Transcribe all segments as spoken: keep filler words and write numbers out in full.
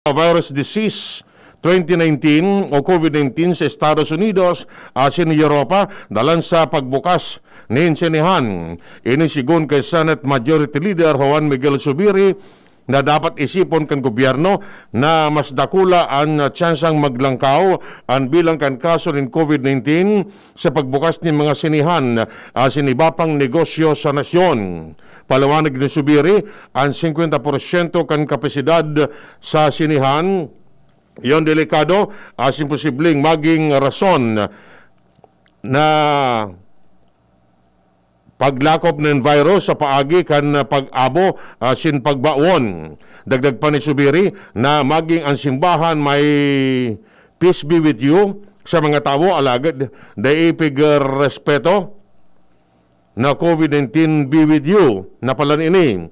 Coronavirus Disease twenty nineteen o COVID nineteen sa Estados Unidos asin Europa dalan sa pagbukas nin sinehan. Ini sigon kay Senate Majority Leader Juan Miguel Zubiri na dapat isipon kan gobyerno na mas dakula an tsansang maglangkaw an bilang kan kaso nin COVID nineteen sa pagbukas nin mga sinehan asin iba pang negosyo sa nasyon. Paliwanag ni Zubiri, an singkwenta porsyento kan kapasidad sa sinehan, iyon delikado asin posibleng maging rason na paglakop nin virus sa paagi kan pag-abo asin pagbawon. Dagdag pa ni Zubiri na maging an simbahan may "Peace be with you" sa mga tawo, alagad dai pigrespeto na "COVID nineteen be with you" na palan ini.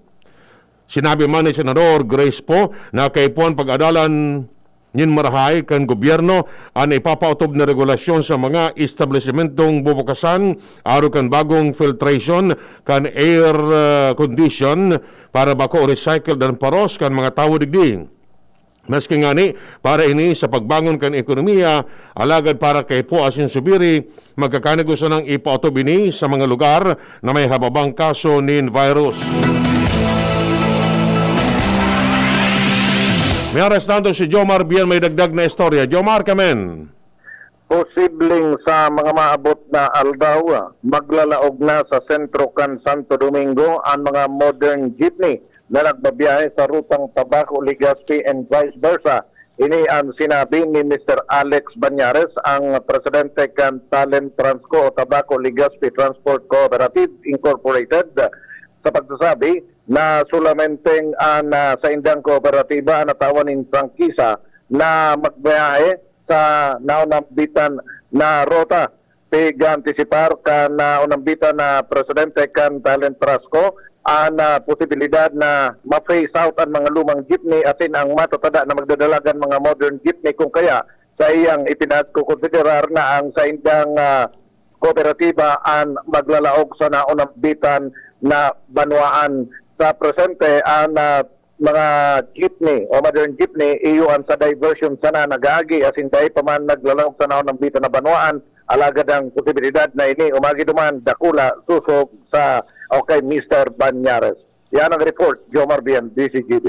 Sinabi man ni Senador Grace Poe na kaipuhan pag-adalan nin marahay kan gobyerno an ipapaotob na regulasyon sa mga establesimentong bubukasan, arog kan bagong filtration kan air, ah, condition para bako recycled an paros kan mga tawo digdi. Maski ngani, para ini sa pagbangon kan ekonomiya, alagad para kay Poe asin Zubiri, magkakanigo sanang ipaotob ini sa mga lugar na may hababang kaso nin virus. Mientras tanto, si Jomar Bien may dagdag na istorya. Jomar, kamen. Posibleng sa mga maabot na aldaw, maglalaog na sa sentro kan Santo Domingo an mga modern jeepney na nagbabiyahe sa rutang Tabaco, Legazpi and vice versa. Ini an sinabi ni Mister Alex Bañares, ang presidente kan Talent Transco o Tabaco Legazpi Transport Cooperative Incorporated, sa pagsasabi na solamenteng an, ah, saindang kooperatiba an natawan nin prangkisa na magbiyahe sa naunambitan na rota. Pig-antisipar kan, ah, unambitan na presidente kan Talent Transco an, ah, posibilidad na ma-phase out an mga lumang jeepney asin ang matatada na magdadalagan mga modern jeepney, kung kaya sa iyang ipinagkukonsiderar na ang saindang, ah, kooperatiba an maglalaog sa naunambitan na banwaan. Sa presente, an, ah, mga jeepney o modern jeepney, iyo an sa diversion sana nag-aagi, asin dai pa man naglalaog sa naunambitan na banwaan, alagad ang posibilidad na ini umagi duman dakula sosog sa o kay Mister Bañares. Yan ang report, Jomar Bien, D Z G B.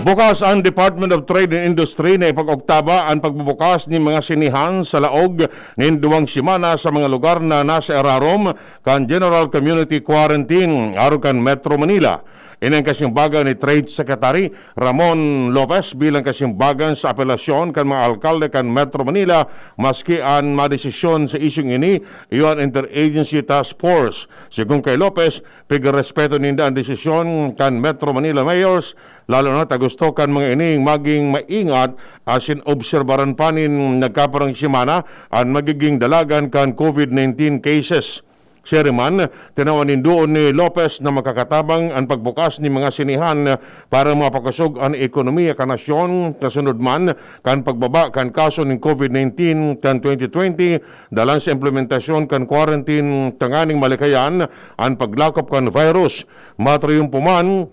Bukas ang Department of Trade and Industry na ipag-oktaba an pagbubukas nin mga sinehan sa laog nin duwang semana sa mga lugar na nasa irarom kan General Community Quarantine, arog kan Metro Manila. Ini ang kasimbagan ni Trade Secretary Ramon Lopez bilang kasimbagan sa apelasyon kan mga alkalde kan Metro Manila, maski an madesisyon sa isyung ini, iyo an Interagency Task Force. Sigon kay Lopez, pigrespeto ninda an desisyon kan Metro Manila Mayors, lalo na ta gusto kan mga ining maging maingat asin obserbaran pa nin nagkaparang semana an magiging dalagan kan COVID nineteen cases. Siya rin man, tinawan nin duon ni Lopez na makakatabang an pagbukas nin mga sinehan para mapakosog an ekonomiya kan nasyon, kasunod man kan pagbaba kan kaso nin COVID nineteen kan twenty twenty, dalan sa implementasyon kan quarantine tanganing malikayan an paglakop kan virus. Matriyumpo man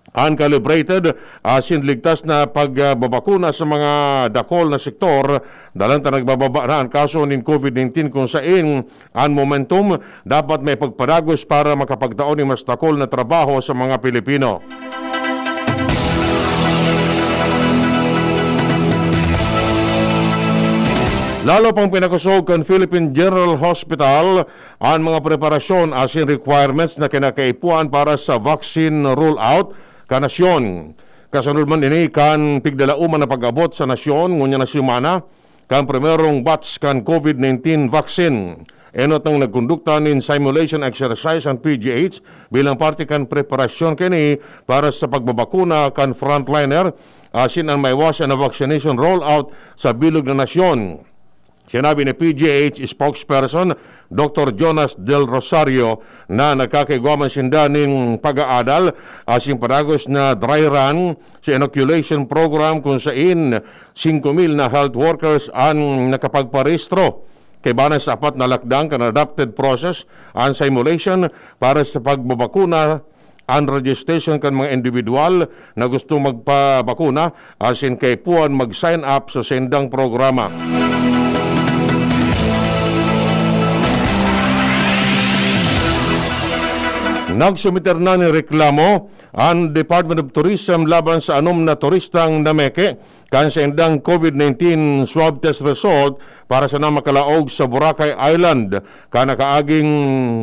an calibrated asin ligtas na pagbabakuna sa mga dakul na sektor, dalan ta nagbababa na an kaso nin COVID nineteen, kun sain an momentum dapat maipagpadagos para makapagtao nin mas dakul na trabaho sa mga Pilipino. Lalo pang pinakosog kan Philippine General Hospital an mga preparasyon asin requirements na kinakaipuhan para sa vaccine rollout kan nasyon. Kasunod man ini kan pigdalauma na pag-abot sa nasyon ngunyan na semana kan primerong batch kan COVID nineteen vaccine. Enot nang nagkondukta nin simulation exercise an P G H bilang parte kan preparasyon kaini para sa pagbabakuna kan frontliner asin an maiwasan na vaccination rollout sa bilog na nasyon. Sinabi ni P G H spokesperson Doktor Jonas Del Rosario na nagkakaigwa man sinda nin pag-aadal asin padagos na dry run sa inoculation program, kun sain singko mil na health workers an nakapagparehistro. Kaiba na sa apat na lakdang kan adapted process an simulation para sa pagbabakuna, an registration kan mga individual na gustong magpabakuna asin kaipuhan mag-sign up sa saindang programa. Nagsumiter na nin reklamo an Department of Tourism laban sa anom na turistang nameke kan saindang COVID nineteen swab test result para sana makalaog sa Boracay Island kan nakaaging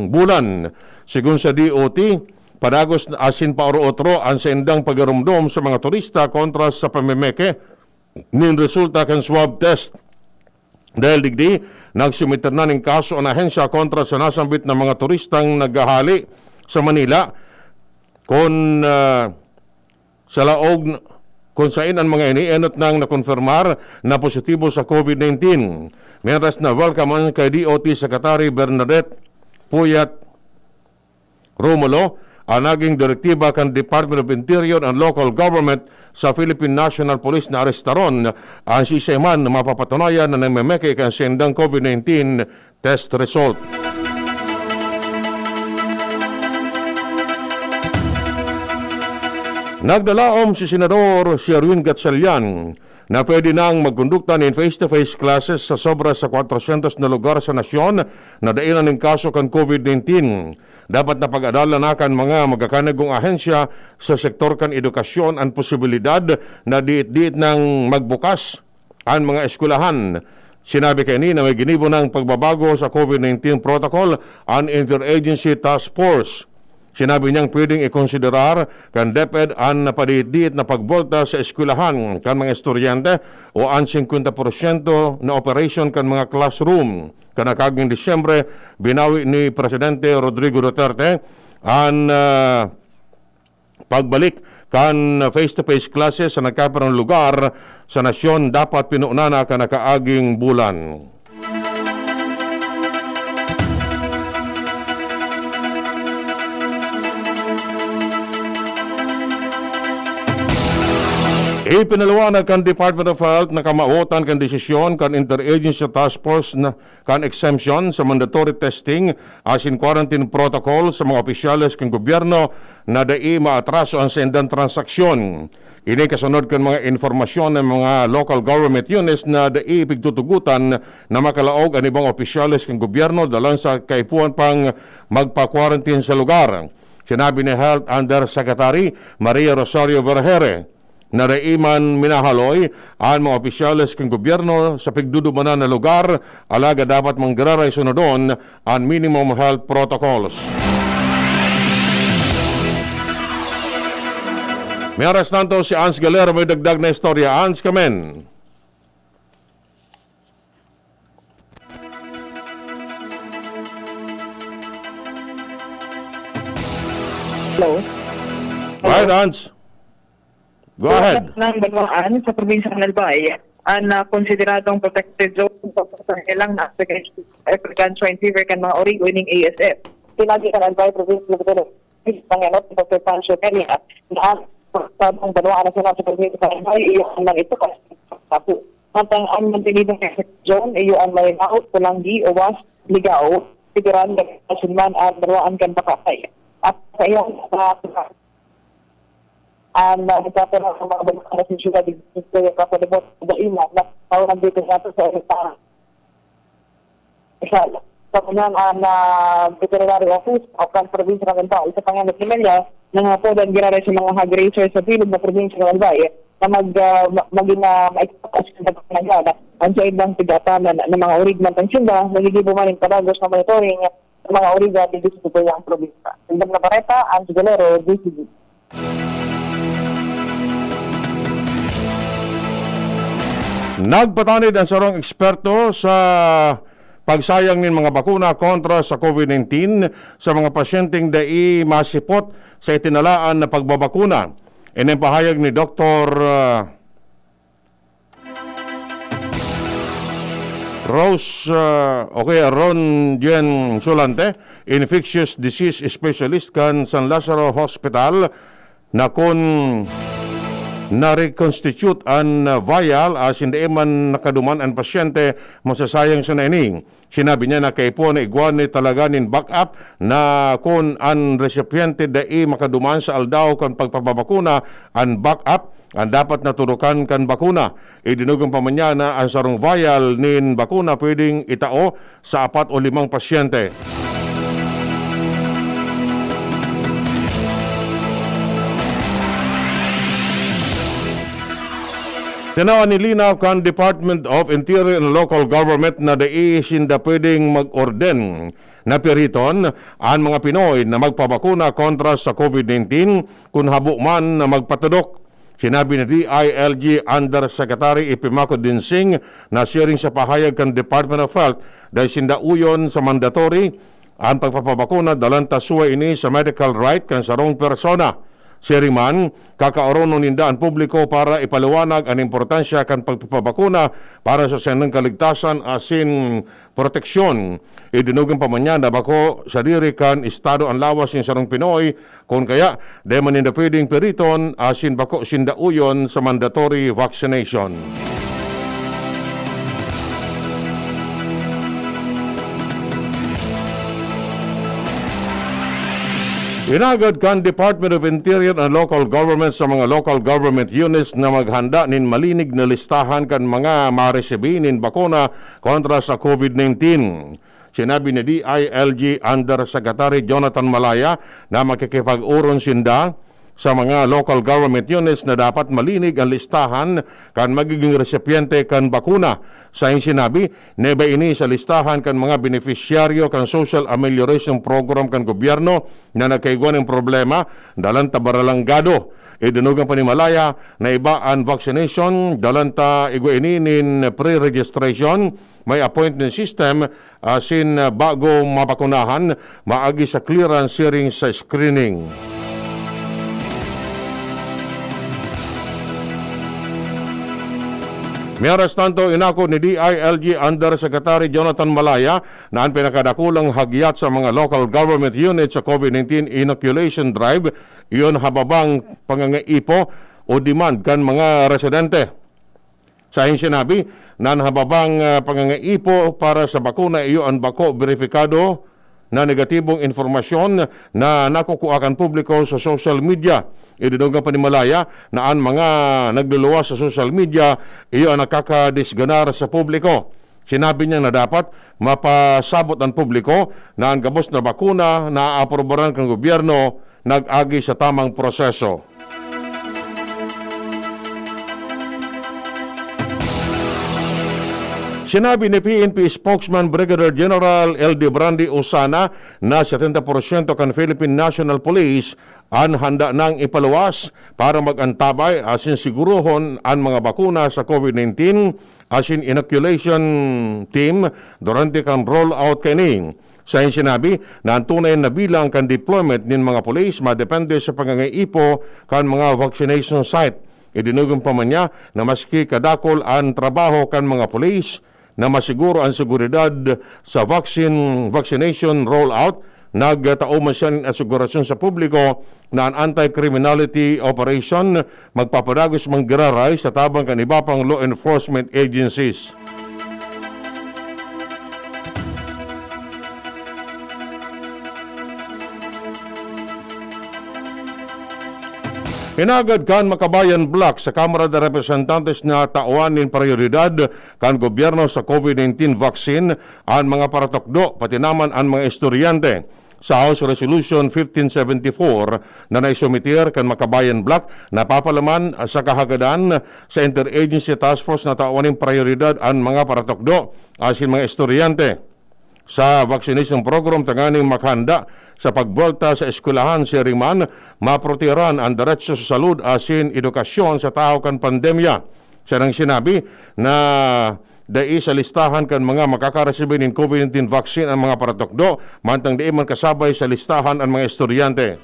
bulan. Sigon sa D O T, padagos asin paoro-otro an saindang pagiromdom sa mga turista kontra sa pamemeke nin resulta kan swab test. Dahil digdi, nagsumiter na nin kaso an ahensya kontra sa nasambit na mga turistang naghahali sa Manila kun, ah, sa laog n-, kun sain an mga ini enot nang nakonfirmar na positibo sa COVID nineteen. Mientras na welcome an kay D O T Secretary Bernadette Puyat Romulo, an naging direktiba kan Department of Interior and Local Government sa Philippine National Police na arestaron an siisay man na mapapatunayan na namemeke kan saindang COVID nineteen test result. Nagdalaom si Senador Sherwin Gatchalian na pwede nang magkondukta nin face-to-face classes sa sobra sa kwatrosyentos na lugar sa nasyon na dai na nin kaso kan COVID nineteen. Dapat na pag-adalan na kan mga magakanagong ahensya sa sektor kan edukasyon an posibilidad na diit-diit nang magbukas an mga eskwelahan. Sinabi kaini na may ginibo nang pagbabago sa COVID nineteen protocol an Interagency Task Force. Sinabi niyang pwedeng ikonsiderar kan DepEd an napadiit-diit na pagbolta sa eskwelahan kan mga estudyante o an singkwenta porsyento na operation kan mga classroom. Kan nakaaging Disyembre, binawi ni Presidente Rodrigo Duterte an, ah, pagbalik kan face-to-face classes sa nagkapirang lugar sa nasyon dapat pinuunana kan nakaaging bulan. Ipinaliwanag kan Department of Health na kamawotan kan desisyon kan Interagency Task Force na kan exemption sa mandatory testing asin quarantine protocol sa mga opisyales kan gobyerno na dai maatraso an saindang transaksyon. Ini kasunod kan mga impormasyon ng mga local government units na dai pigtutugotan na makalaog an ibang opisyales kan gobyerno dalan sa kaipuhan pang magpa-quarantine sa lugar. Sinabi ni Health Undersecretary Maria Rosario Vergeire, na dai man minahaloy an mga opisyales kan gobyerno sa pigdudumanan na lugar, alagad dapat manggiraray sunodon an minimum health protocols. Mientras tanto, si Ans Galero may dagdag na istorya. Ans, kamen. Hello? Go ahead, Hans. Go ahead. Sa banwaan sa probinsya ng Albay, ang, ah, konsideradong protected zone sa lang na African, African Swine Fever kan mga origo ning A S F. Sinabi kan Albay Provincial Secretary, Pangalop, Doctor Pancho Peña, na ang sabong banwaan na sa probinsya ng Albay, iyo ang nangitukas. Tapos, mantang ang mantinibong zone, iyo ang Malinao, Polangui, Owas, Ligao, Pitiran, Gagawad, Sunman, at Banwaan kan Bacacay. At sa iyang, ah, ang, ah, nagkakaroon ng mga banwaan sa siyudad, dito sa Kapalibot, Daima, na tao nandito nato sa Erita. Sa, sa kanyang, ah, na veterinary office o kan probinsya ng Albay, sa kanyang naghimalya, nangapod ang giraray sa mga hog raisers sa bilog na probinsya ng Albay na mag, ah, ma-, maging, ah, maikot sa pagkakagana ang sa ibang tigatanan ng mga orig mantang sinda, nagigibo man ang padagos na monitoring sa mga orig digdi sa Sibuyan probinsya. Simbag na Bareta, Ange Galero, D C D. Nagpatanid ang sarong eksperto sa pagsayang nin mga bakuna kontra sa COVID nineteen sa mga pasyenteng dai masipot sa itinalaan na pagbabakuna. Ini ang pahayag ni Doktor, ah, Rose, ah, o kaya Ron Jen Solante, infectious disease specialist kan San Lazaro Hospital, na kun na-reconstitute an vial asin dai man nakaduman an pasyente, masasayang sana ini. Sinabi niya na kaipuhan na igwa ni talaga nin backup na kun an resyepyente dai makaduman sa aldaw kan pagpapabakuna, an backup an dapat na turukan kan bakuna. Idinugang pa man niya na an sarong vial nin bakuna pwedeng itao sa apat o limang pasyente. Tinawan nin linaw kan Department of Interior and Local Government na dai sinda pwedeng mag-orden na piriton an mga Pinoy na magpabakuna kontra sa COVID nineteen kun habo man na magpatudok. Sinabi ni D I L G Undersecretary Epimaco Dinsing na siring sa pahayag kan Department of Health, dai sinda uyon sa mandatory an pagpapabakuna, dalan ta suway ini sa medical right kan sarong persona. Siring man, kakaoronon ninda an publiko para ipaliwanag an importansya kan pagpapabakuna para sa saindang kaligtasan asin proteksyon. Idinugang pa man niya na bako sadiri kan estado an lawas nin sarong Pinoy, kun kaya, dai man ninda pwedeng piriton asin bako sinda uyon sa mandatory vaccination. Inagad kan Department of Interior and Local Government sa mga local government units na maghanda nin malinig na listahan kan mga maresibi nin bakuna kontra sa COVID nineteen. Sinabi ni D I L G Undersecretary Jonathan Malaya na makikipag-oron sinda sa mga local government units na dapat malinig an listahan kan magiging resipyente kan bakuna. Saing sinabi, naiba ini sa listahan kan mga benepisyaryo kan Social Amelioration Program kan gobyerno na nagkaigwa nin problema, dalan ta baralanggado. Idinugang pa ni Malaya na iba an vaccination, dalan ta igwa ini nin pre-registration, may appointment system, asin bago mabakunahan, maagi sa clearance siring sa screening. Mientras tanto, inako ni D I L G Undersecretary Jonathan Malaya na an pinakadakulang hagyat sa mga local government unit sa COVID nineteen inoculation drive, iyon hababang pangangaipo o demand kan mga residente. Saing sinabi, na an hababang, ah, pangangaipo para sa bakuna iyo an bako beripikado na negatibong impormasyon na nakukua kan publiko sa social media. Idinugang pa ni Malaya na an mga nagluluwas sa social media iyo an nakakadisganar sa publiko. Sinabi niya na dapat mapasabot an publiko na an gabos na bakuna na aaprubaran kan gobyerno nag-agi sa tamang proseso. Sinabi ni P N P spokesman Brigadier General L D Brandy Osana na setenta porsyento kan Philippine National Police an handa nang ipaluwas para mag-antabay asin sigurohon an mga bakuna sa COVID nineteen asin inoculation team durante kan rollout kaini. Sain sinabi na an tunay na bilang kan deployment nin mga pulis madepende sa pangangaipo kan mga vaccination site. Idinugang pa man niya na maski kadakul an trabaho kan mga pulis, na masiguro an seguridad sa vaccine, vaccination rollout, nagtao man siya nin asigurasyon sa publiko na an anti-criminality operation magpapadagos man giraray sa tabang kan iba pang law enforcement agencies. Hinagad kan Makabayan Bloc sa Kamara de Representantes na tawan nin prayoridad kan gobyerno sa COVID nineteen vaccine an mga paratukdo, pati naman an mga estudyante. Sa House Resolution fifteen seventy-four na naisumiter kan Makabayan Bloc, napapalaman sa kahagadan sa Interagency Task Force na tawan nin prayoridad an mga paratukdo asin mga estudyante sa vaccination program tanganing makahanda sa pagbwelta sa eskwelahan, siring man, maprotehiran an deretso sa salud asin edukasyon sa tahaw kan pandemya. Siya nang sinabi na dai sa listahan kan mga makakaresibi nin COVID nineteen vaccine an mga paratukdo, mantang dai man kasabay sa listahan an mga estudyante.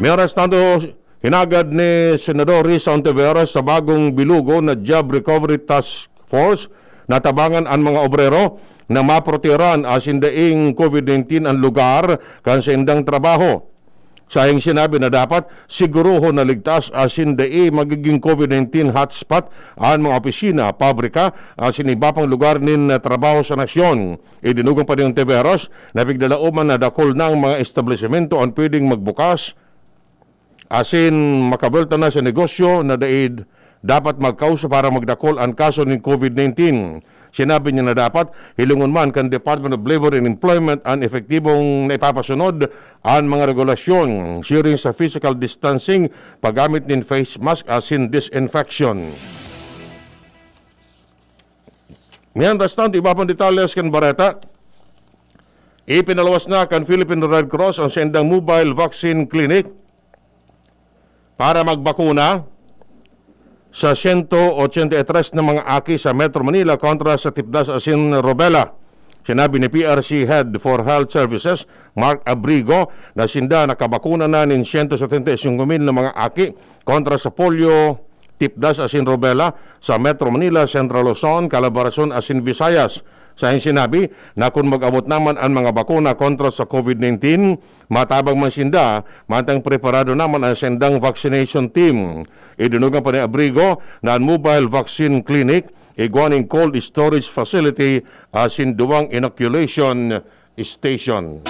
Mientras tanto, hinagad ni Senador Risa Ontiveros sa bagong bilugo na Job Recovery Task Force na tabangan an mga obrero na maprotehiran asin daing COVID nineteen an lugar kan saindang trabaho. Saiyang sinabi na dapat sigurohon na ligtas asin dai magigin COVID nineteen hotspot an mga opisina, pabrika, asin iba pang lugar nin trabaho sa nasyon. Idinugang pa ni Ontiveros na pigdalaoman na dakul na ang mga establisimento an pwedeng magbukas asin makabelta na sa negosyo na dai dapat magkausa para magdakul an kaso nin COVID nineteen. Sinabi niya na dapat hilingon man kan Department of Labor and Employment an epektibong naipapasunod an mga regulasyon siring sa physical distancing, paggamit nin face mask asin disinfection. Mientras tanto, iba pang detalles kan bareta. Ipinaluwas na kan Philippine Red Cross ang saindang mobile vaccine clinic para magbakuna sa sento ochenta y tres na mga aki sa Metro Manila kontra sa tipdas asin rubella. Sinabi ni P R C Head for Health Services, Mark Abrigo, na sinda nakabakuna na nin sento setenta y singko mil na mga aki kontra sa polio, tipdas asin rubella sa Metro Manila, Central Luzon, Calabarzon asin Visayas. Saiyang sinabi na kun mag-abot naman an mga bakuna kontra sa COVID nineteen, matabang man sinda, mantang preparado naman an saindang vaccination team. Idinugang pa ni Abrigo na an mobile vaccine clinic igwa nin cold storage facility asin duwang inoculation station.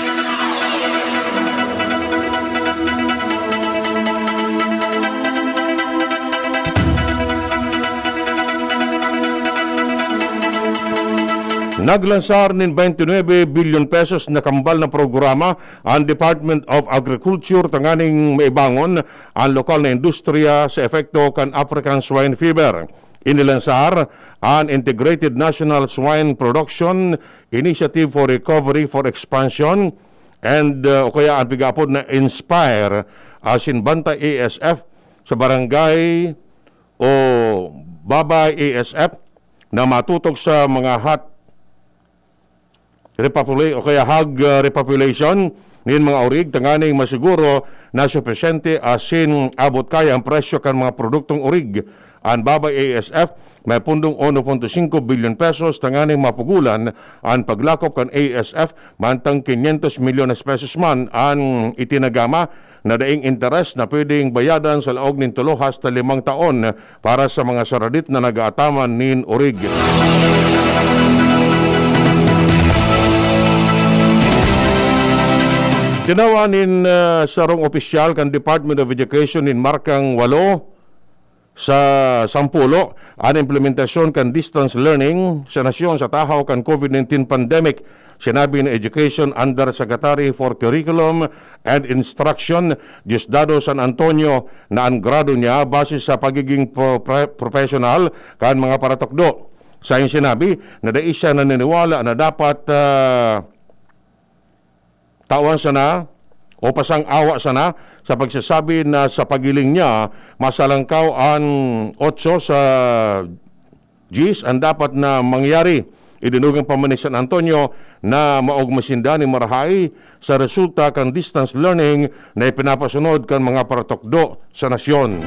Naglansar nin twenty-nine bilyon pesos na kambal na programa an Department of Agriculture tanganing maibangon an lokal na industriya sa epekto kan African Swine Fever. Inilansar an Integrated National Swine Production Initiative for Recovery for Expansion and, uh, o kaya ang pigaapod na INSPIRE, asin Bantay A S F sa barangay o Babay A S F na matutog sa mga hot repopula-, o kaya hog, uh, repopulation nin mga orig tanganing masiguro na supisyente asin abot kaya ang presyo kan mga produktong orig. An Babay A S F may pundong uno punto singko bilyon pesos tanganing mapugulan an paglakop kan A S F, mantang quinientos milyones pesos man an itinagama na daing interes na pwedeng bayadan sa laog nin tulo hasta limang taon para sa mga saradit na nag-aataman nin orig. Tinawan nin, ah, sarong opisyal kan Department of Education nin markang walo sa sampulo an implementasyon kan distance learning sa nasyon sa tahaw kan COVID nineteen pandemic. Sinabi ni Education Undersecretary for Curriculum and Instruction, Diosdado San Antonio, na an grado niya base sa pagiging pro-, pre-, professional kan mga paratukdo. Saiyang sinabi na dai siya naniniwala na dapat, ah, tawan sana o pasang-awa sana sa pagsasabi na sa paghiling niya, masalangkaw an otso sa diyes an dapat na mangyari. Idinugang pa man ni San Antonio na maogma sinda nin marahay sa resulta kan distance learning na ipinapasunod kan mga paratukdo sa nasyon.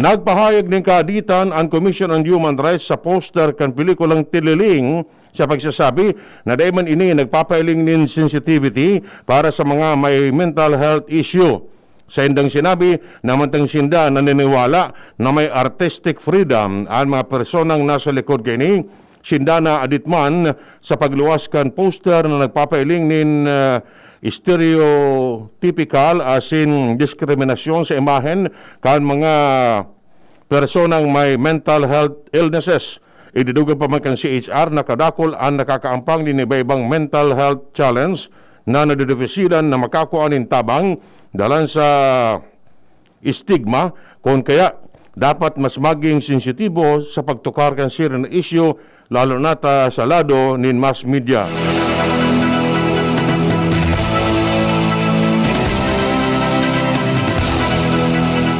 Nagpahayag nin kaaditan an Commission on Human Rights sa poster kan pelikulang Tililing sa pagsasabi na dai man ini nagpapailing nin sensitivity para sa mga may mental health issue. Saindang sinabi na mantang sinda naniniwala na may artistic freedom an mga personang nasa likod kaini, sinda naadit man sa pagluwas kan poster na nagpapailing nin, ah, stereotypical asin diskriminasyon sa imahen kan mga personang may mental health illnesses. Ididugang pa man kan C H R na kadakul an nakakaampang nin iba-ibang mental health challenge na nadidipisilan na makakua nin tabang dalan sa stigma, kun kaya dapat mas maging sensitibo sa pagtukar kan siring na isyu, lalo na ta sa lado nin mass media.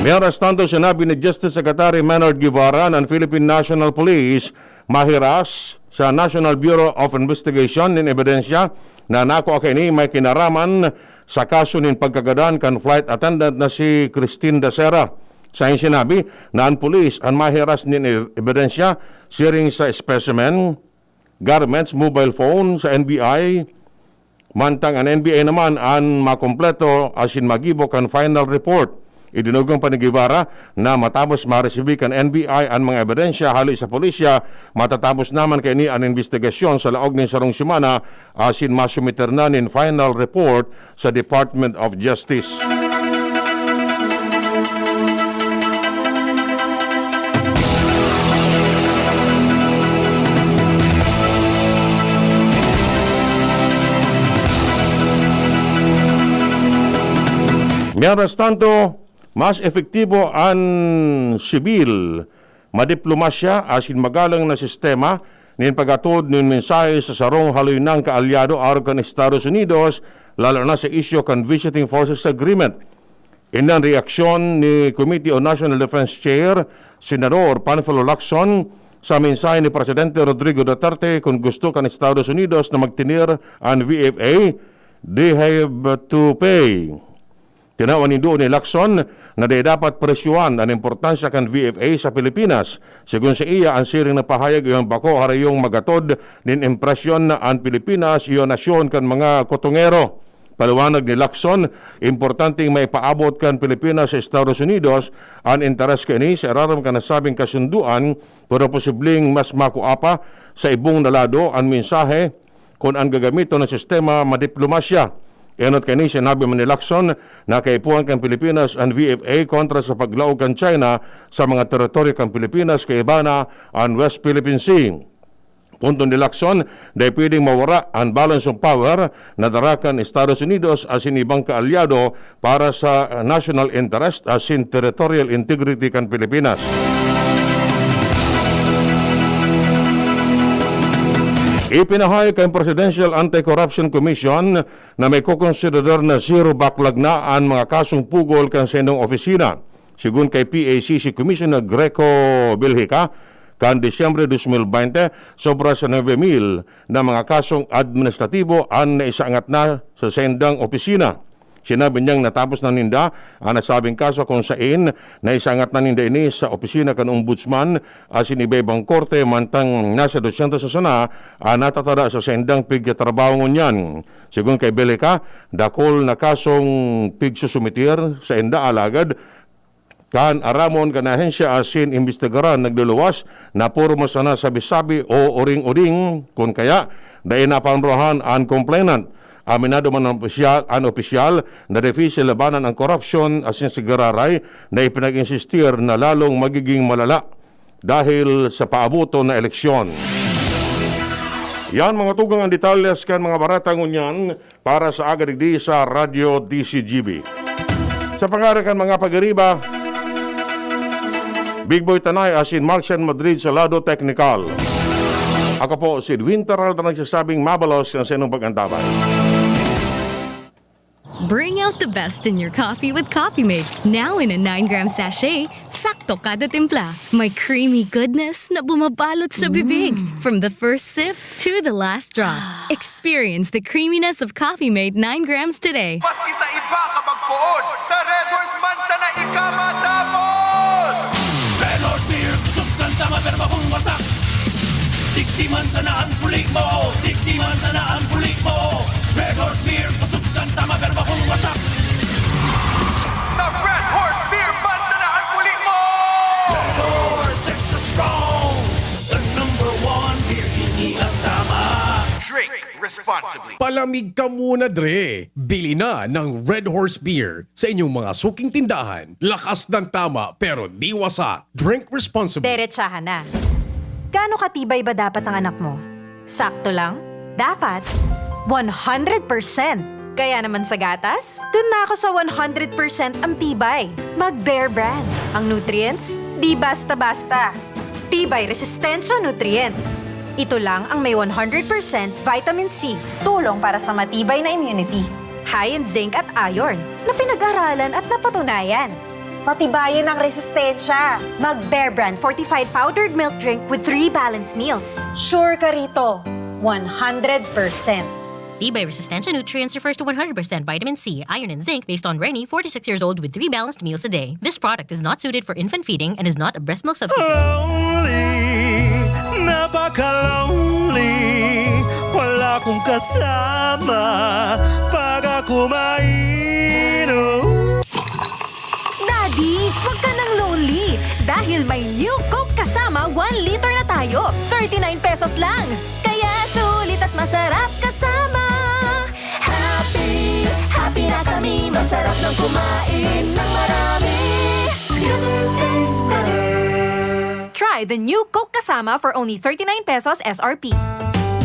Mientras tanto, sinabi ni Justice Secretary Menard Guevara na an Philippine National Police mahiras sa National Bureau of Investigation nin ebidensya na nakua kaini may kinaraman sa kaso nin pagkagadan kan flight attendant na si Christine Dacera. Saiyang sinabi na an pulis an mahiras nin e-, ebidensya siring sa specimen, garments, mobile phone sa N B I, Mantang an N B I naman an makompleto asin magibo kan final report. Idinogon pa ni Guevara na matapos maresibi kan N B I an mga ebidensya hale sa pulisya, matatapos naman kaini an imbestigasyon sa laog nin sarong semana asin masumiter na nin final report sa Department of Justice. Mientras tanto, mas epektibo an sibil, madiplomasya asin magalang na sistema nin pag-atod nin mensahe sa sarong haloy nang kaalyado arog kan Estados Unidos, lalo na sa isyu kan Visiting Forces Agreement. Ini an reaksyon ni Committee on National Defense Chair, Senador Panfilo Lacson, sa mensahe ni Presidente Rodrigo Duterte kun gusto kan Estados Unidos na magtener an V F A, they have to pay. Tinawan nindo ni Lacson na dai dapat presyuhan an importansya kan V F A sa Pilipinas. Segun saiya, an siring na pahayag iyo an bako harayong magatod nin impresyon na an Pilipinas iyo nasyon kan mga kutungero. Paliwanag ni Lacson, importanteng maipaabot kan Pilipinas sa Estados Unidos an interes kaini sa irarom kan nasabing kasundoan, pero posibleng mas makua pa sa ibong na lado an mensahe kun an gagamiton na sistema madiplomasya. Enot kaini, sinabi man ni Lacson na kaipuhan kan Pilipinas an V F A kontra sa paglaog kan China sa mga teritoryo kan Pilipinas, kaiba na an West Philippine Sea. Punto ni Lacson, dai pwedeng mawara an balance of power na dara kan Estados Unidos asin ibang kaalyado para sa national interest asin territorial integrity kan Pilipinas. Ipinahayag kan Presidential Anti-Corruption Commission na may kokonsiderar na zero backlog na an mga kasong pugol kan saindong opisina. Segun kay P A C C Commissioner Greco Belgica, kan Disyembre dos mil bente, sobra sa nuebe mil na mga kasong administratibo an naisaangat na sa saindang opisina. Sinabi niyang natapos na ninda an nasabing kaso kung sain naisaangat na ninda ini sa opisina kan Ombudsman asin iba-ibang korte, mantang nasa dosyentos na sana an natatada sa saindang pigtatrabaho ngunyan. Segun kay Belgica, dakul na kasong pigsusumitir sainda, alagad kan aramon kan ahensya asin imbestigaran nagluluwas, naporma sana sabi-sabi o uring-uring, kun kaya dai napanruhan an complainant. Aminado man an opisyal, an opisyal na dipisil labanan an korupsyon asin sigararay na ipinag-insistir na lalong magiging malala dahil sa paaboton na eleksyon. Yan, mga tugang, ang detalyes kan mga bareta ngunyan para sa aga digdi sa Radyo D C G B. Sa pangaran kan mga pag-iriba, Big Boy Tanay asin Marcian Madrid sa lado teknikal. Ako po si Edwin Peralta, nagsasabing mabalos kan saindong pag-antabay. Bring out the best in your coffee with Coffee Mate. Now in a nine gram sachet, sakto kada timpla. May creamy goodness na bumabalot sa bibig. From the first sip to the last drop. Experience the creaminess of Coffee Mate nine grams today. Maski sa iba ka magpoon, sa Red Horse man sana ika matapos! Red Horse Beer, kusog kan tama pero bakong wasak. Digdi man sana an puli mo, digdi man sana an puli mo. Red Horse Beer, kusog kan tama pero bakong wasak. Sa Red Horse Beer man sana an puli mo! Red Horse Extra Strong, the number one beer, ini ang tama. Drink responsibly. Palamig ka muna, dre! Bili na ng Red Horse Beer sa inyong mga suking tindahan. Lakas ng tama pero di wasak. Drink responsibly. Derechahan na. Gaano katibay ba dapat ang anak mo? Sakto lang? Dapat? One hundred percent! Kaya naman sa gatas, dun na ako sa one hundred percent ang tibay. Mag Bear Brand. Ang nutrients, di basta-basta. Tibay Resistensya Nutrients. Ito lang ang may one hundred percent vitamin C, tulong para sa matibay na immunity. High in zinc at iron, na pinag-aralan at napatunayan. Patibayin ang resistensya. Mag Bear Brand fortified powdered milk drink with three balanced meals. Sure ka rito, one hundred percent. Tibay Resistensya Nutrients refers to one hundred percent vitamin C, iron, and zinc based on Reni, forty-six years old, with three balanced meals a day. This product is not suited for infant feeding and is not a breast milk substitute. Lonely, napaka-lonely. Wala Kasama para kumain, oh. Daddy, wag ka nang lonely dahil may new Coke kasama one liter na tayo. Thirty-nine pesos lang. Kaya sulit at masarap kasama. Happy, happy na kami. Masarap nang kumain ng marami. It's gonna taste better. Try the new Coke kasama for only thirty-nine pesos S R P.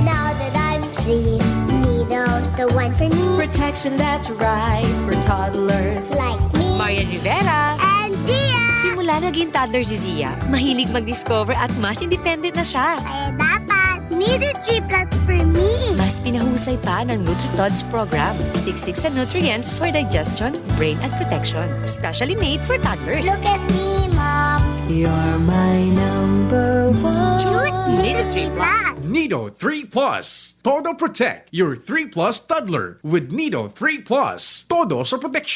Now that I'm free, Nido's the one for me. Protection that's right for toddlers. Like me Marian Rivera. And Zia. Simula naging toddler si Zia, mahilig mag-discover at mas independent na siya. Kaya dapat Nido three plus for me. Mas pinahusay pa ng NutriTods program. Siksik sa nutrients for digestion, brain at protection. Specially made for toddlers. Look at me, Mom. You're my number one. Choose Nido three plus. Nido three Plus. Todo protect your three Plus toddler with Nido three Plus. Todo sa proteksyon.